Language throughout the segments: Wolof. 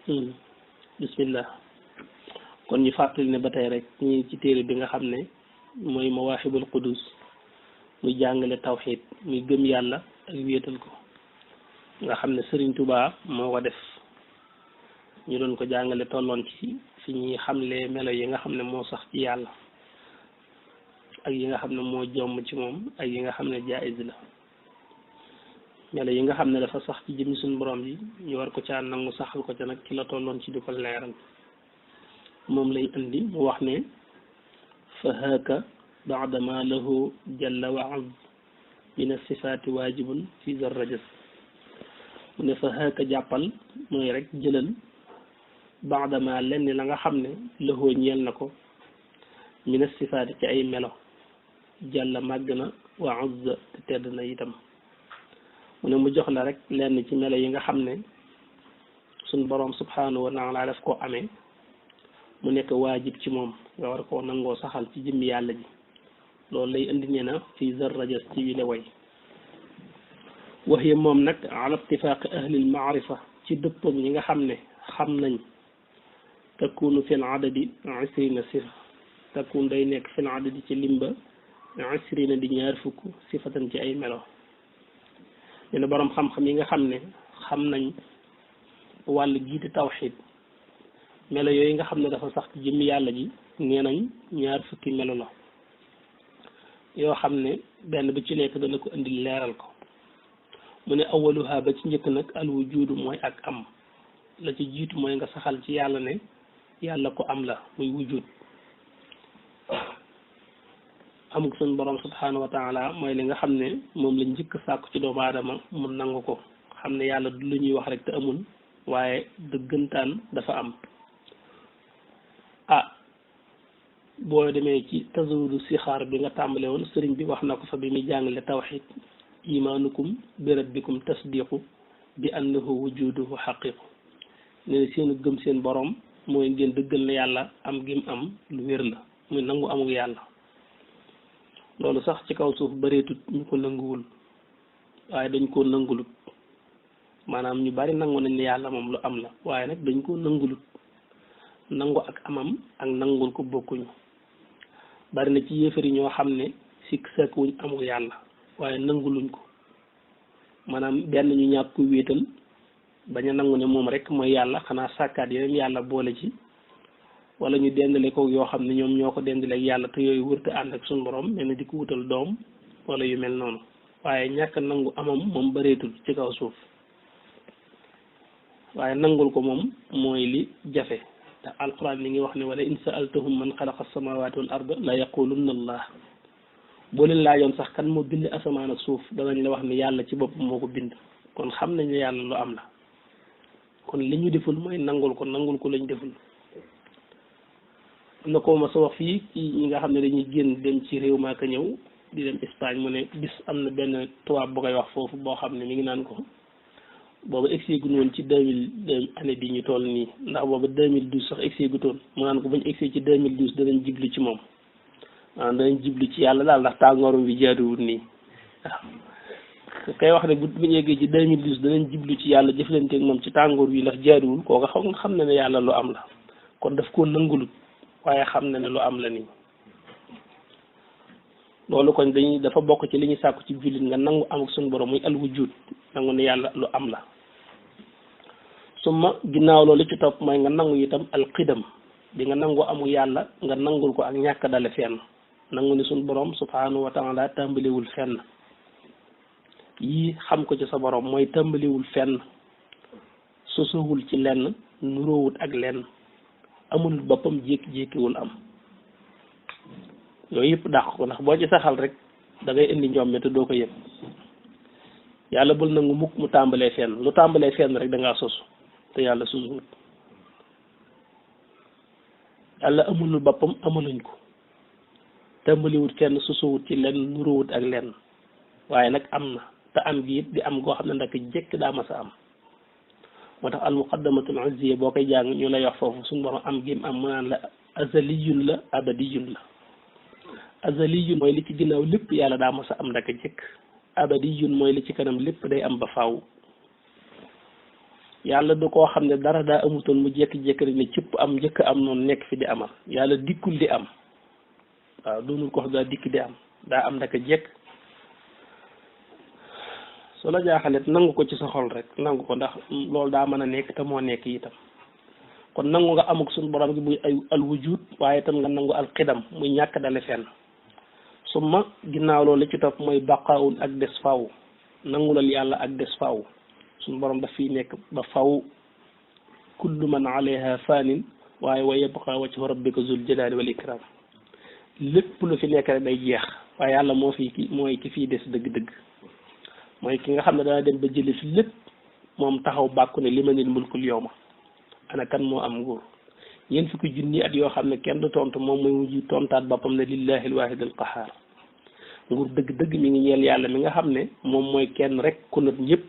bismillah kon ñu fàttali ne ba tey rek ñi ci téere bi nga xam ne mooy Mawaahibul Quddus muy jàngale tawxiid muy gëm yàlla ak wéetal ko nga xam ne Serigne Touba moo ko def ñu doon ko jàngale tolloon ci fi ñuy xamle melo yi nga xam ne moo sax ci yàlla ak yi nga xam ne moo jomm ci moom ak yi nga xam ne jaayis la melo yi nga xam ne dafa sax ci jëmmi suñu borom yi ñu war ko caa nangu saxal ko ca nag ci la tolloon ci di ko leeral moom lay indi mu wax ne fa haaka baadama lahu jalla wa az min asifaati waajibun fi zarrajas mu ne fa haaka jàppal mooy rek jëlal baadama lenn la nga xam ne lahu ñeel na ko min asifaati ci ay melo jalla màgg na wa az te tedd na itam mu ne mu jox la rek lenn ci melo yi nga xam ne suñ boroom subhanahu wa taala daf koo amee mu nekk waajib ci moom nga war koo nangoo saxal ci jëmmi yàlla ji loolu lay indi nee na fii zarrajas ci wile way wax yi moom nag ala ittifaaqi ahlil maarifa ci dëppoog ñi nga xam ne xam nañ takunu fil adadi isrina sifa takun day nekk fil adadi ci limba isrina di ñaar fukk sifatan ci ay melo ñu ne boroom xam-xam yi nga xam ne xam nañ wàll gii di tawxiid melo yooyu nga xam ne dafa sax ci jëmmi yàlla ji nee nañ ñaar fukki melo la yoo xam ne benn bi ci nekk dana ko indi leeral ko mu ne awaluha ba ci njëkk nag al wujudu mooy ak am la ci jiitu mooy nga saxal ci yàlla ne yàlla ko am la muy wujud amuk suñ borom subhanahu wa taala mooy li nga xam ne moom la njëkk sàkku ci doomu aadama mu nangu ko xam ne yàlla du lu ñuy wax rek te amul waaye dëggantaan dafa am boo demee ci tazawudu sixaar bi nga tàmbale woon sëriñ bi wax na ko fa bi muy jàngale tawxid imaanukum bi rabbikum tasdiqu bi annahu wujuduhu xaqiqu ne ne seenu gëm seen borom mooy ngeen dëggal na yàlla am gim am lu wér la muy nangu amul yàlla loolu sax ci kaw suuf bëreetut ñu ko nanguwul waaye dañ koo nangulut maanaam ñu bari nangu nañ ne yàlla moom lu am la waaye nag dañ koo nangulut nangu ak amam ak nangul ko bokkuñu bari na ci yéefar yi ñoo xam ne sikk sàkk wuñ amul yàlla waaye nanguluñ ko maanaam benn ñu ñàkk ko wéetal bañ a nangu ne moom rek mooy yàlla xanaa sàkkaat yeneen yàlla boole ci wala ñu dendale ko yoo xam ne ñoom ñoo ko dendale ak yàlla te yooyu wërte ànd ak suñu borom mel na di ko wutal doom wala yu mel noonu waaye ñàkk nangu amam moom bëreetul ci kaw suuf waaye nangul ko moom mooy li jafe te alquran mi ngi wax ne wala in saaltahum man xalaqa samawati wal ard la yaqulunna allah boo leen laajoon sax kan moo bind asamaan ak suuf danañ la wax ne yàlla ci bopp moo ko bind kon xam nañ ne yàlla lu am la kon li ñu deful mooy nangul ko lañ deful am na ko ma sa wax fii ci ñi nga xam ne dañuy génn dem ci réew maa ka ñëw di dem Espagne mu ne bis am na benn tubaab bu koy wax foofu boo xam ne mi ngi naan ko booba egsi gu woon ci 2000 année bi ñu toll nii ndax booba 2012 sax egsi gu toon mu naan ko bañ egsi ci 2012 danañ jiblu ci moom waaw danañ jiblu ci yàlla daal ndax tàngoorum bi jaaduwul nii waaw kay wax ne bu ñu eggee ci 2012 danañ jiblu ci yàlla jëflante ak moom ci tàngoor wi ndax jaaduwul kooka xam na ne yàlla lu am la kon daf koo nangulut waaye xam na ne lu am la nii loolu kon dafa bokk ci li ñu sàkku ci jullit nga nangu am ak suñu borom muy al wujud nangu ne yàlla lu am la suma ginnaaw loolu ci topp mooy nga nangu itam al qidam di nga nangu amu yàlla nga nangul ko ak ñàkk dale fenn nangu ne suñu borom subhanahu wa taala tàmbaliwul fenn yii xam ko ci sa borom mooy tàmbaliwul fenn sosowul ci lenn nuróowut ak lenn amul boppam jékki-jékkiwul am yooyu yëpp dàq ko ndax boo ci saxal rek da ngay indi njombe te doo ko yëg yàlla bul nangu mukk mu tàmbalee fenn lu tàmbalee fenn rek da ngaa sosu te yàlla sosuwut yàlla amulul boppam amaluñ ko tàmbaliwut kenn sosuwut ci lenn nuróowut ak lenn waaye nag am na te am gi it di am goo xam ne ndaka jekk daa mas a am moo tax al muqaddamatul izziya boo koy jàng ñu lay wax foofu suñu borom am gim am mu naan la azaliyun la abadiyun la azaliyun mooy li ci ginnaaw lépp yàlla daa mas a am ndaka jekk abadiyun mooy li ci kanam lépp day am ba faaw yàlla du koo xam ne dara daa amutoon mu jékki-jékki rek ne cëpp am njëkk am noonu nekk fi di amal yàlla dikkul di am waaw doonul ko xam daa dikk di am daa am ndaka jekk su la jaaxalet nangu ko ci sa xol rek nangu ko ndax loolu daa mën a nekk te moo nekk itam kon nangu nga amuk suñu borom gi muy ay al wujud waaye itam nga nangu al xidam muy ñàkk dale fenn su ma ginnaaw loolu la ci topp mooy baqaawul ak des faaw nangulal yàlla ak des faaw suñu borom daf fiy nekk ba faw kullu man alayha fanin waaye wa yabqa wajhu rabbika zul jalali wal ikram lépp lu fi nekk rek day jeex waaye yàlla moo fi ki mooy ki fii des dëgg-dëgg mooy ki nga xam ne dana dem ba jële fi lépp moom taxaw bàkku ne limanil mulkul yawma ana kan moo am nguur ñeent fukki junni at yoo xam ne kenn du tontu moom mooy mujj tontaat boppam ne lillahi alwahid alqahar nguur dëgg-dëgg mi ngi ñeel yàlla mi nga xam ne moom mooy kenn rek ku not ñëpp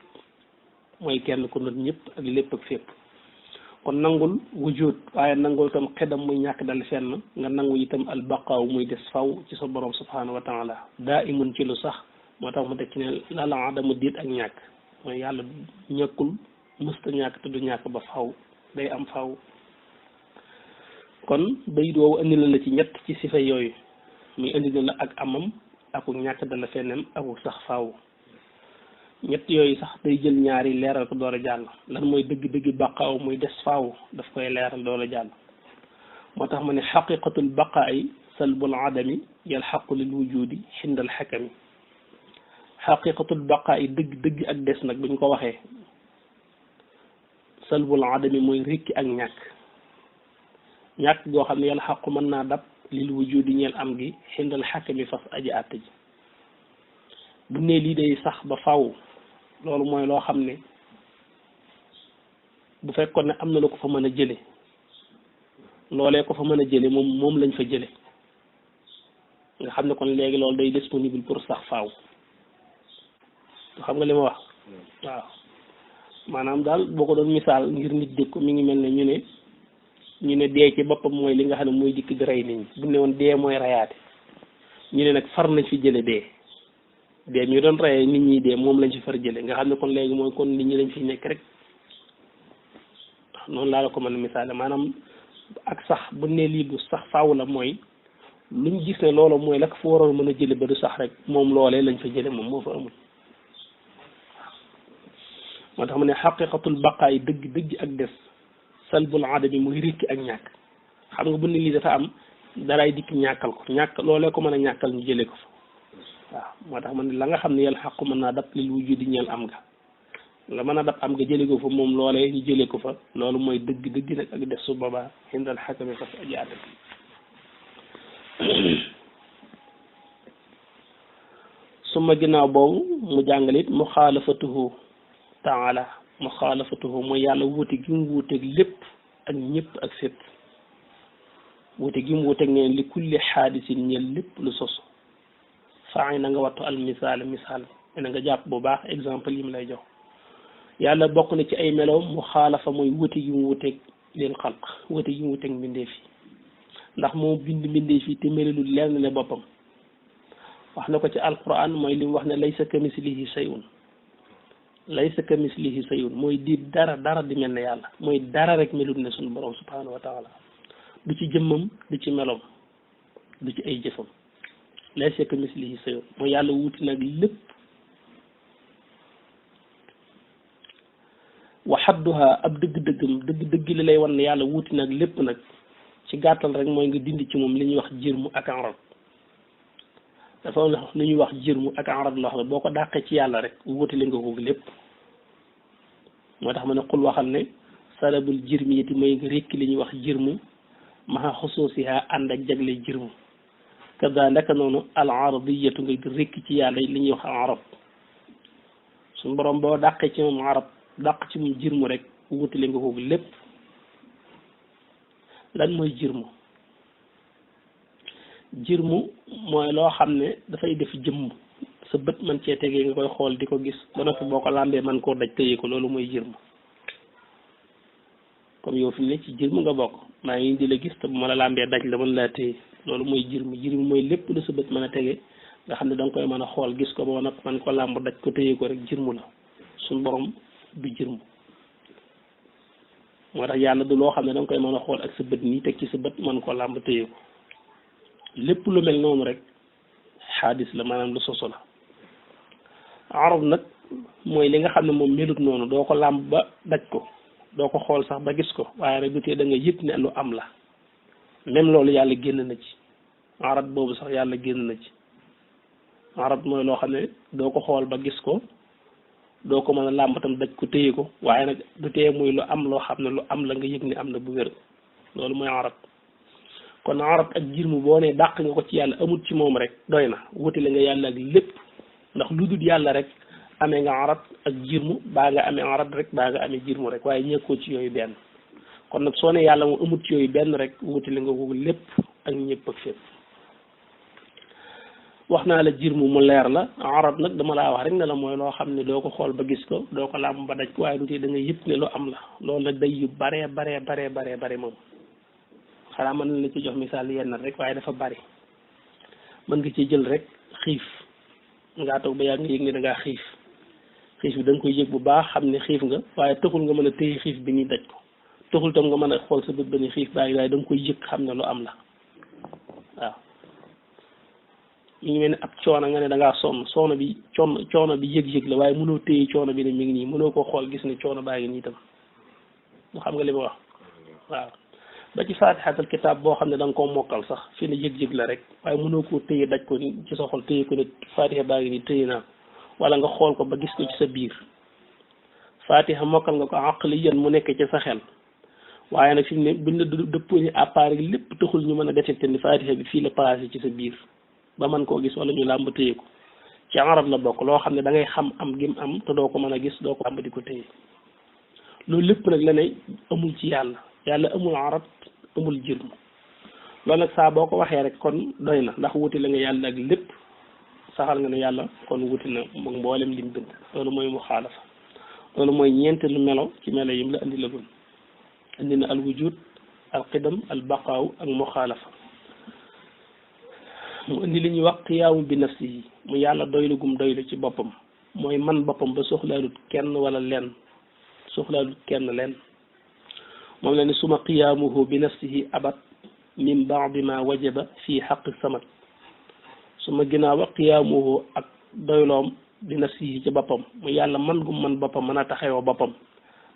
mooy kenn ku not ñëpp ak lépp ak fépp kon nangul wujud waaye nangul itam xedam muy ñàkk dal fenn nga nangu itam albaqaaw muy des faw ci sa borom subhanahu wa taala daa imun ci lu sax moo tax mu teg ci ne lala adamu diit ak ñàkk mooy yàlla ñàkkul mësta ñàkk te du ñàkk ba faw day am faw kon bayit woowu indi na la ci ñett ci sifa yooyu muy indi na la ak amam akuk ñàkk dala feneen akuk sax faw ñett yooyu sax day jël ñaari leeral ko door a jàll lan mooy dëgg-dëgg baqaaw muy des faaw daf koy leeral door a jàll moo tax ma ne xaqiqatul baqaayi salbul adami yalxaqu lil wujudi xindal xakami xaqiqatul baqaayi dëgg-dëgg ak des nag buñ ko waxee salbul adami mooy rékki ak ñàkk goo xam ne yalxaqu mën naa dab lil wujudi ñeel am gi xindal xakami fas aji àtt ji bu ne lii day sax ba faw loolu mooy loo xam ne bu fekkoon ne am na la ko fa mën a jële loolee ko fa mën a jële moom lañ fa jële nga xam ne kon léegi loolu day disponible pour sax faaw xam nga li ma wax waaw maanaam daal boo ko doon misaal ngir nit dégg ko mi ngi mel ne ñu ne dee ci boppam mooy li nga xam ne mooy dikk di rey nit ñi bu ne woon dee mooy reyaate ñu ne nag far nañ fi jële dee mi doon reyee nit ñi dee moom lañ ci far jële nga xam ne kon léegi mooy kon nit ñi lañ fi nekk rek noonu laa la ko mën a misaale maanaam ak sax bu ne lii du sax faaw la mooy luñ gis ne loolu mooy la ko fa waroon mën a jële ba du sax rek moom loolee lañ fa jële moom moo fa amul moo tax mu ne xaqiqatul baqaay dëgg ak des salbul adami muy rikki ak ñàkk xam nga bu ne lii dafa am daraay dikk ñàkkal ko ñàkk loolee ko mën a ñàkkal ñu jële ko fa waaw moo tax man la nga xam ne yàlla xaqu mën naa dab lil wujudi ñeel am nga la mën a dab am nga jële ko fa moom loolee ñu jële ko fa loolu mooy dëgg nag ak def su boobaa xindal xakami fas aji àtt suma ginnaaw boobu mu jàngalit muxaalafatuhu taala muxaalafatuhu mooy yàlla wuute gi mu wuuteeg lépp ak ñëpp ak fépp wuute gi mu wuuteeg neen li kulli xaadisin ñeel lépp lu sos faa na nga wattu al misaal na nga jàpp bu baax exemple yi mu lay jox yàlla bokk na ci ay meloom mu xaalafa mooy wuute gi mu wuuteeg leen xalq wuute gi mu wuuteeg mbindeef yi ndax moo bind mbindeef yi te melulul lenn ne boppam wax na ko ci alquran mooy li mu wax ne laysa kamislihi shay'un mooy di dara di mel ne yàlla mooy dara rek melut ne suñu borom subhanahu wa taala du ci jëmmam du ci meloom du ci ay jëfam laysa kamislihi shay'un mooy yàlla wuuti nag lépp wa hadduha ab dëgg li lay wan ne yàlla wuuti nag lépp nag ci gàttal rek mooy nga dindi ci moom li ñuy wax jirmu ak arab dafa am lu ñuy wax jirmu ak arab loo xam ne boo ko dàqee ci yàlla rek wuutale nga ko lépp moo tax ma ne xul waxal ne salabul jirmi yiti mooy nga rékki li ñuy wax jirmu maxa xusuusiha ànd ak jagle jirmu kada naka noonu al aradiyatu nga rékki ci yàlla li ñuy wax arab suñu borom boo dàqee ci moom arab dàq ci moom jirmu rek wuutale nga ko lépp lan mooy jirmu mooy loo xam ne dafay def jëmm sa bët man cee tegee nga koy xool di ko gis ba noppi boo ko làmbee man koo daj tëye ko loolu mooy jirmu comme yow fi mu ne ci jirmu nga bokk maa ngi di la gis te bu ma la làmbee daj la mën laa téye loolu mooy jirmu mooy lépp lu sa bët mën a tege nga xam ne da nga koy mën a xool gis ko ba noppi man ko làmb daj ko tëye ko rek jirmu la suñu borom du jirmu moo tax yàlla du loo xam ne da nga koy mën a xool ak sa bët nii teg ci sa bët mën koo làmb téye ko lépp lu mel noonu rek xaadis la maanaam lu soso la arab nag mooy li nga xam ne moom melut noonu doo ko làmb ba daj ko doo ko xool sax ba gis ko waaye rek du tee da nga yëg ne lu am la même loolu yàlla génn na ci arab boobu sax yàlla génn na ci arab mooy loo xam ne doo ko xool ba gis ko doo ko mën a làmb tam daj ko téye ko waaye nag du tee muy lu am loo xam ne lu am la nga yëg ne am na bu wér loolu mooy arab kon arab ak jirmu boo ne dàq nga ko ci yàlla amut ci moom rek doy na wutale nga yàlla ak lépp ndax lu dul yàlla rek amee nga arab ak jirmu baa nga amee arab rek baa nga amee jirmu rek waaye ñekkoo ci yooyu benn kon nag soo ne yàlla mu amut ci yooyu benn rek wutale nga ko lépp ak ñëpp ak fépp wax naa la jirmu mu leer la arab nag dama laa wax rek ne la mooy loo xam ne doo ko xool ba gis ko doo ko làmb ba daj ko waaye du tee da nga yëpp ne lu am la loolu nag day yu baree bare moom xanaa mën na la ci jox misaal yenn rek waaye dafa bari mën nga ci jël rek xiif ngaa toog ba yàgg nga yëg ne da ngaa xiif bi da nga koy yëg bu baax xam ne xiif nga waaye taxul nga mën a téye xiif bi ni daj ko taxul tam nga mën a xool sa bët ba ni xiif baa ngi waaye da nga koy yëg xam ne lu am la waaw ñu ngi mel ne ab coono nga ne da ngaa sonn coono bi yëg-yëg la waaye mënoo téye coono bi ne mi ngi nii mënoo ko xool gis ne coono baa ngi nii tam mu xam nga li ma wax waaw ba ci faatixatul kitaab boo xam ne da nga koo mokkal sax fi ne yëg-yëg la rek waaye mënoo koo téye daj ko ci sa xol téye ko ne faatixa baa ngi nii téye naa wala nga xool ko ba gis ko ci sa biir faatixa mokkal nga ko aqliyan mu nekk ci sa xel waaye nag fi mu ne buñ la dëppoo ni appareil lépp taxul ñu mën a détecté ni faatixa bi fii la passé ci sa biir ba mën koo gis wala ñu làmb téye ko ci arab la bokk loo xam ne da ngay xam am gim am te doo ko mën a gis doo ko làmb di ko téye loolu lépp nag la ne amul ci yàlla amul arab amul jirm loolu nag saa boo ko waxee rek kon doy na ndax wuti la nga yàlla ak lépp saxal nga ne yàlla kon wuti na moom mboolem lim bind loolu mooy mu xaalafa loolu mooy ñeenteelu melo ci melo yim la andi la gun andi na al wujud al qidam al baqaaw ak mu xaalafa mu indi li ñuy wax qiyaamu bi nafsi yi mu yàlla doylu gum doylu ci boppam mooy man boppam ba soxlaalut kenn wala lenn soxlaalut kenn leen moom la ne suma qiyaamuhu bi nafsihi abat min baadi ma wajaba fii xaqi samat suma ginnaaw ba qiyaamuhu ak doyloom bi nafsihi ci boppam mu yàlla man gum man boppam mën a taxawoo boppam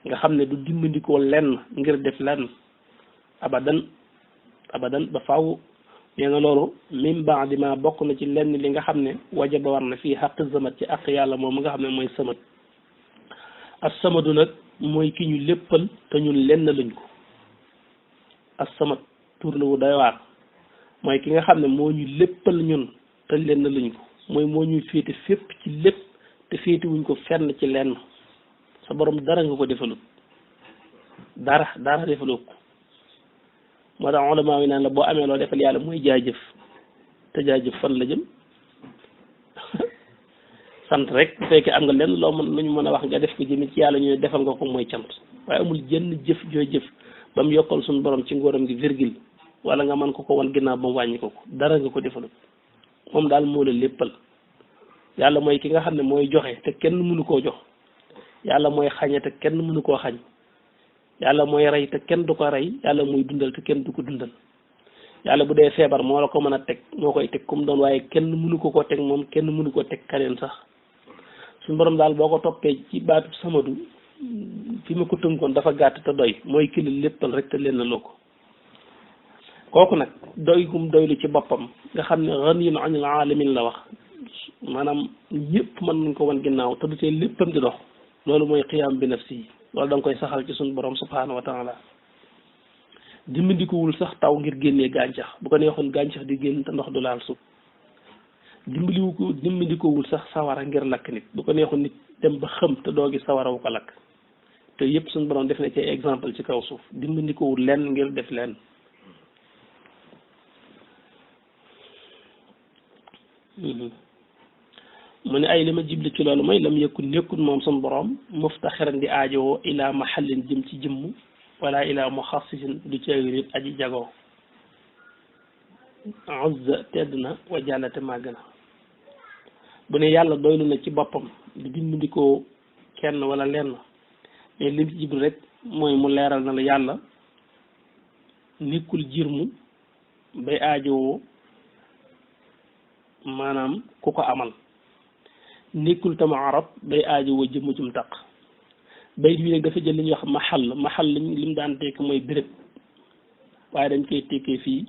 nga xam ne du dimbandikoo lenn ngir def lenn abadan ba faaw nee na loolu min baadi ma bokk na ci lenn li nga xam ne wajaba war na fii xaqi samat ci àq yàlla moom nga xam ne mooy samat as samadu nag mooy ki ñu léppal te ñun lenn lañ ko as samat tur la wu doy waar mooy ki nga xam ne moo ñu léppal ñun te lenn lañ ko mooy moo ñuy féete fépp ci lépp te féete wuñ ko fenn ci lenn sa borom dara nga ko defalut dara defaloo ko moo tax ulama yi naan la boo amee loo defal yàlla mooy jaajëf te jaajëf fan la jëm sant rek bu fekkee am nga lenn loo mën lu ñu mën a wax nga def ko jëmi ci yàlla ñu ne defal nga ko mooy cant waaye amul jënn jëf jooy jëf ba mu yokkal suñu borom ci ngóoram gi virgule wala nga mën ko wan ginnaaw ba mu wàññi ko dara nga ko defalut moom daal moo la léppal yàlla mooy ki nga xam ne mooy joxe te kenn mënu koo jox yàlla mooy xañe te kenn mënu koo xañ yàlla mooy rey te kenn du ko rey yàlla mooy dundal te kenn du ko dundal yàlla bu dee feebar moo la ko mën a teg moo koy teg comme doon waaye kenn mënu ko teg moom kenn mënu ko teg kaneen sax suñu borom daal boo ko toppee ci baatu samadu fi ma ko tënkoon dafa gàtt te doy mooy kii la léppal rek te leen loo ko kooku nag doy gum doylu ci boppam nga xam ne ghaniyun anil alamin la wax maanaam ñëpp mën nañ ko wan ginnaaw te du tee léppam di dox loolu mooy qiyaam bi nafsi yi loolu da nga koy saxal ci suñu borom subhanahu wa taala dimbandikuwul sax taw ngir génnee gàncax bu ko neexoon gàncax di génn te ndox du laal suuf dimbandikoowul sax sawara ngir lakk nit bu ko neexoon nit dem ba xëm te doo gis sawara wu ko lakk te yëpp suñu borom def na ci exemple ci kaw suuf dimbandikoowul lenn ngir def lenn mu ne ay li ma jibli ci loolu mooy lam yëkkun nekkul moom suñu borom muftaxiran di aajowoo ilaa mahallin jëm ci jëmm wala ilaa muxassisin du ceegi nit aji jagoo azza tedd na wa jàllate màgg na bu ne yàlla doylu na ci boppam di dimbandikoo kenn wala lenn mais lim ci jibli rek mooy mu leeral na la yàlla nekkul jirmu bay aajowoo maanaam ku ko amal nekkul tam arab bay aajowoo jëmm jum taq bayit bi nag dafa jël li ñuy wax maxal li mu daan tekk mooy béréb waaye dañ koy tekkee fii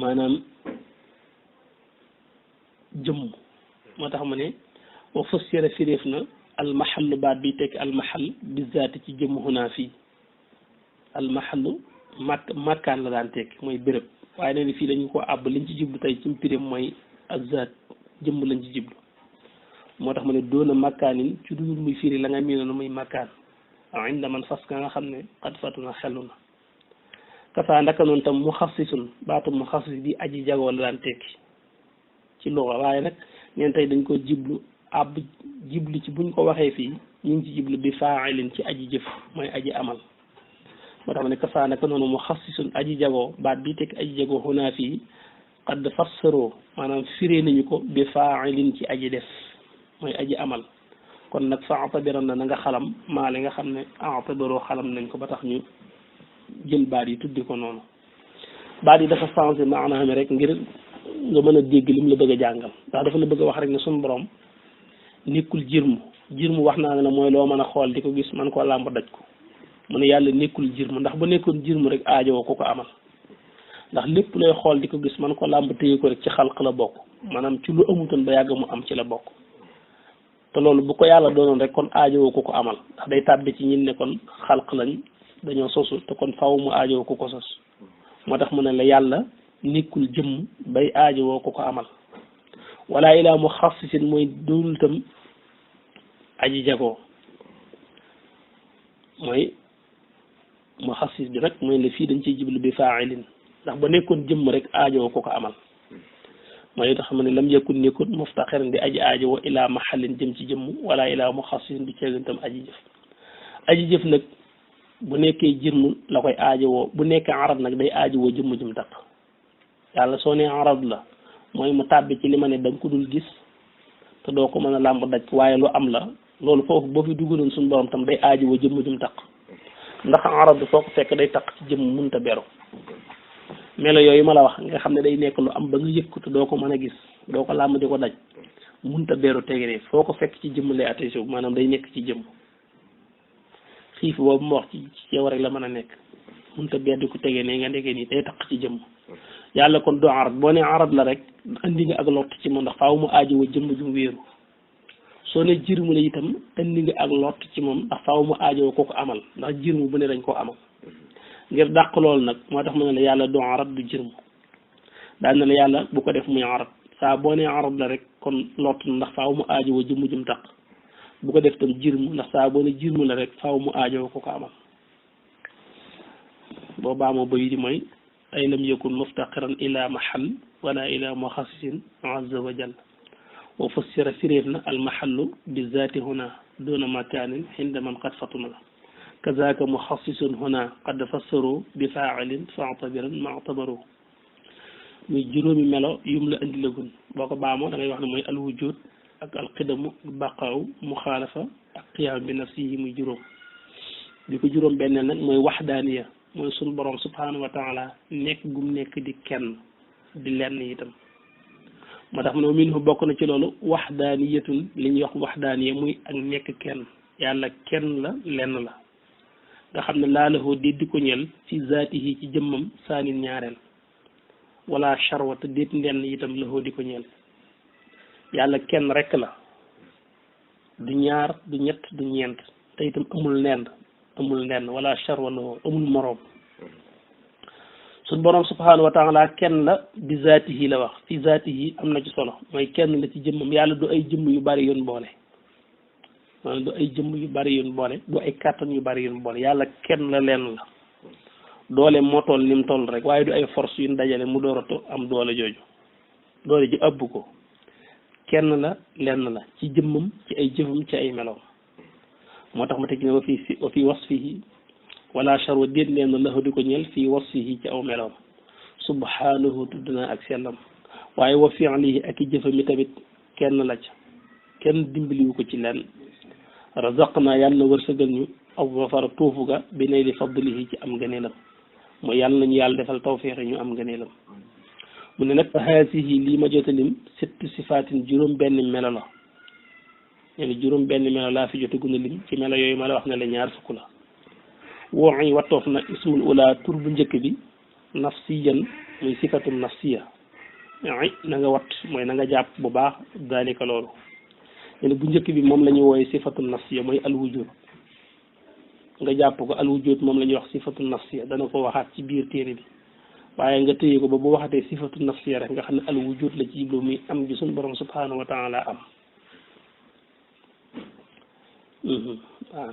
maanaam jëmm moo tax mu ne wa fassira firéef na almahallu baat bi tekki almahall bi zaati ci jëmm xunaa fii almahallu makkaan la daan tekki mooy béréb waaye nee na fii dañu ko àbb liñ ci jublu tey ci pirim mooy azzaat jëmm lañ ci jublu moo tax mu ne doona makkaanin ci dul muy firi la nga miinoon muy makkaan inda man fas ka nga xam ne xat fatu na xelu na kasaa ndaka noonu tam mu xassisun baatu mu xassis di aji jagoo la daan tekki ci luxa waaye nag neen tey dañ ko jiblu àbb jiblu ci buñ ko waxee fii ñu ngi ci jiblu bi faailin ci aji jëf mooy aji amal moo tax ma ne kasaa naka noonu mu xassisun aji jagoo baat bi tekki aji jagoo xunaa fii xadd fassaroo maanaam firee nañu ko bi faailin ci aji def mooy aji amal kon nag fa atabiran na nga xalam maa li nga xam ne atabaroo xalam nañ ko ba tax ñu jël baat yi tuddi ko noonu baat yi dafa changé maanaam rek ngir nga mën a dégg lim la bëgg a jàngal ndax dafa la bëgg a wax rek ne suñu borom nekkul jirmu wax naa ne mooy loo mën a xool di ko gis man koo làmb daj ko mu ne yàlla nekkul jirmu ndax ba nekkoon jirmu rek aajowoo ko amal ndax lépp looy xool di ko gis man ko làmb téye ko rek ci xalq la bokk maanaam ci lu amutoon ba yàgg mu am ci la bokk te loolu bu ko yàlla doonoon rek kon aajowoo ko amal ndax day tàbbi ci ñin ne kon xalq lañ dañoo sosu te kon faaw mu aajowoo ko sos moo tax mu ne la yàlla nekkul jëmm bay aajowoo ko amal wala ilaa mu xassisin mooy doonul tam aji jagoo mooy mu xassis bi nag mooy la fii dañ ciy jiblu bi faailin ndax ba nekkoon jëmm rek aajowoo ko amal mooy tax mu ne lam yëkkun nekkul muftaxiran di aji aajowoo ilaa maxallin jëm ci jëmm wala ilaa mu xassisin du ceegin tam aji jëf nag bu nekkee jirmu la koy aajowoo bu nekkee arab nag day aajowoo jëmm jëm taq yàlla soo nee arab la mooy mu tàbbi ci li ma ne da nga ko dul gis te doo ko mën a làmb daj waaye lu am la loolu foofu boo fi dugaloon suñu borom tam day aajowoo jëmm jëm taq ndax arab foo ko fekk day taq ci jëmm munta beru melo yooyu ma la wax nga xam ne day nekk lu am ba nga yëg ko te doo ko mën a gis doo ko làmb di ko daj munta beru tegere foo ko fekk ci jëmm lay attention maanaam day nekk ci jëmm xiif boobu mu wax ci yow rek la mën a nekk munta beddi ko tegee ne nga ndekee nii day taq ci jëmm yàlla kon doo arab boo ne arab la rek andi nga ak lott ci moom ndax faaw mu aajowoo jëmm ju wéeru soo ne jirmu la itam andi nga ak lott ci moom ndax faaw mu aajowoo ko amal ndax jirmu bu ne dañ koo amal ngir dàq loolu nag moo tax mu ne la yàlla doo arab du jirmu daan na la yàlla bu ko def muy arab saa boo nee arab la rek kon lott na ndax faaw mu aajowoo jëmm jum taq bu ko def tam jirmu ndax saa boo ne jirmu la rek faaw mu aajowoo ko amal boo baamoo bayi di mooy ay lam yakun muftaqiran ila mahal wala ila muxassisin azza wa jalla wa fassira firéef na almahallu bi zaati huna duna makanin hinda man qad fatuna kazaka muxassisun huna qad fassaru bi faailin faatabiran maatabaru muy juróomi melo yum la indi lagun boo ko baamoo da ngay wax ne mooy alwujud ak alqidamu baqaaw muxaalafa ak qiyaam bi nafsihi muy juróom bi ko juróom benneel nag mooy waxdaaniya mooy suñu borom subhanahu wa taala nekk gum nekk di kenn di lenn itam moo tax mu ne minhu bokk na ci loolu waxdaaniyatun li ñuy wax waxdaaniya muy ak nekk kenn yàlla kenn la lenn la nga xam ne laa lahoo déet di ko ñel ci zaatihi ci jëmmam saanin ñaareel wala charwata déet ndenn itam lahoo di ko ñel yàlla kenn rek la du ñaar du ñett du ñeent te itam amul nenn wala charwa lahoo amul moroom suñ borom subhanahu wa taala kenn la bi zaatihi la wax fi zaatihi am na ci solo mooy kenn la ci jëmmam yàlla du ay jëmm yu bari yoon boole maanaam du ay jëmm yu bari yoon boole du ay kàttan yu bari yoon boole yàlla kenn la lenn la doole moo toll ni mu toll rek waaye du ay force yu dajale mu door a am doole jooju doole ji ëpp ko kenn la lenn la ci jëmmam ci ay jëfam ci ay meloom moo tax ma teg ne wa fi wasfihi wala charwa déet leen na lahu di ko ñel fii wasfihi ci aw meloom subhanahu tudd naa ak sellam waaye wa fi'lihi ak i jëfami tamit kenn la ca kenn dimbaliwu ko ci lenn razaqna yàlla na wërsëgal ñu aw zafara tuufu ga bi nay li fadlihi ci am ngëneelam mooy yàlla nañu yàlla defal tawfiix ñu am ngëneelam mu ne nag fa haasihi lii ma jotalim sittu sifaatin juróom benn melo la ñene juróom benn melo laa fi jote guna lim ci melo yooyu ma la wax ne la ñaar fukk la wooxi wattoof na ismul ula tur bu njëkk bi nafsiyan muy sifatum nafsiya ay na nga wat mooy na nga jàpp bu baax daalika loolu ñene bu njëkk bi moom la ñuy wooye sifatum nafsiya mooy alwujud nga jàpp ko alwujud moom la ñuy wax sifatum nafsiya dana ko waxaat ci biir téere bi waaye nga téye ko ba bu waxatee sifatu nafsiya rek nga xam ne alwujud la ci jiblu muy am ji suñu borom subhanahu wa taala am waaw